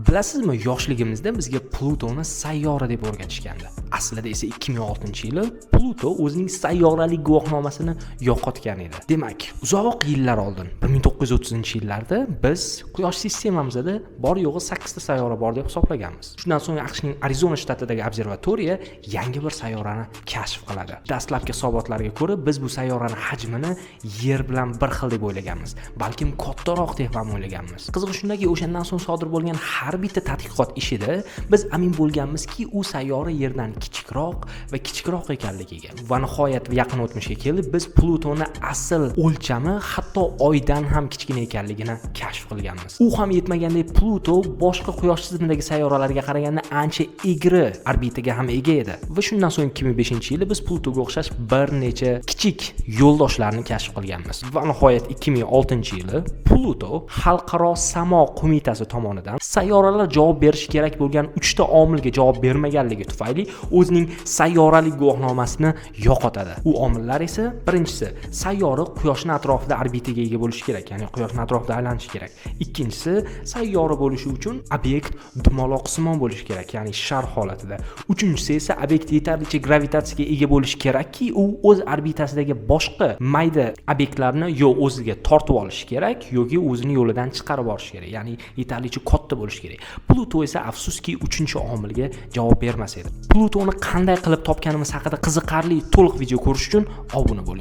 Bilasizmi, yoshligimizda bizga Plutoni sayyora deb o'rgatishgandi. Aslida esa 2006-yili Pluto o'zining sayyoralik guvohnomasini yo'qotgan edi. Demak, uzoq yillar oldin, 1930-yillarda biz Quyosh sistemamizda bor yo'g'i 8 ta sayyora bor deb hisoblaganmiz. Shundan so'ng AQShning Arizona shtatidagi observatoriya yangi bir sayyorani kashf qiladi. Dastlabki hisobotlarga ko'ra, biz bu sayyorani hajmini Yer bilan bir xil deb o'ylaganmiz, balkim kattaroq deb ham o'ylaganmiz. Qizig'i shundaki, o'shandan so'ng sodir bo'lgan har bitta tadqiqot ishida biz amin bo'lganmizki, u sayyora Yerdan kichikroq va kichikroq ekanligiga. Va nihoyat, yaqin o'tmishga kelib, biz Plutoni asl o'lchami hatto Oydan ham kichkina ekanligini kashf qilganmiz. U ham yetmagandek, Pluto boshqa Quyosh tizimidagi sayyoralarga qaraganda ancha egri orbitaga ham ega edi. Va shundan so'ng 2005-yili biz Plutoga o'xshash bir necha kichik yo'ldoshlarni kashf qilganmiz. Va nihoyat, 2006-yili Pluto Xalqaro samo qo'mitasi tomonidan sayyoralar javob berishi kerak bo'lgan 3 ta omilga javob bermaganligi tufayli o'zining sayyoralik guvohnomasini yo'qotadi. U omillar esa: birinchisi, sayyora Quyoshni atrofida orbitaga ega bo'lishi kerak, ya'ni Quyoshni atrofida aylanishi kerak. Ikkinchisi, sayyora bo'lishi uchun obyekt dumaloqsimon bo'lishi kerak, ya'ni shar holatida. Uchinchisi esa, obyekt yetarlicha gravitatsiyaga ega bo'lishi kerakki, u o'z orbitasidagi boshqa mayda obyektlarni yo o'ziga tortib olishi kerak, yoki o'zini yo'lidan chiqarib yuborishi kerak, ya'ni yetarlicha katta bo'lishi kerak. Pluto esa, afsuski, uchinchi omilga javob bermas edi. Plutoni qanday qilib topganimiz haqida qiziqarli to'liq video ko'rish uchun obuna bo'ling.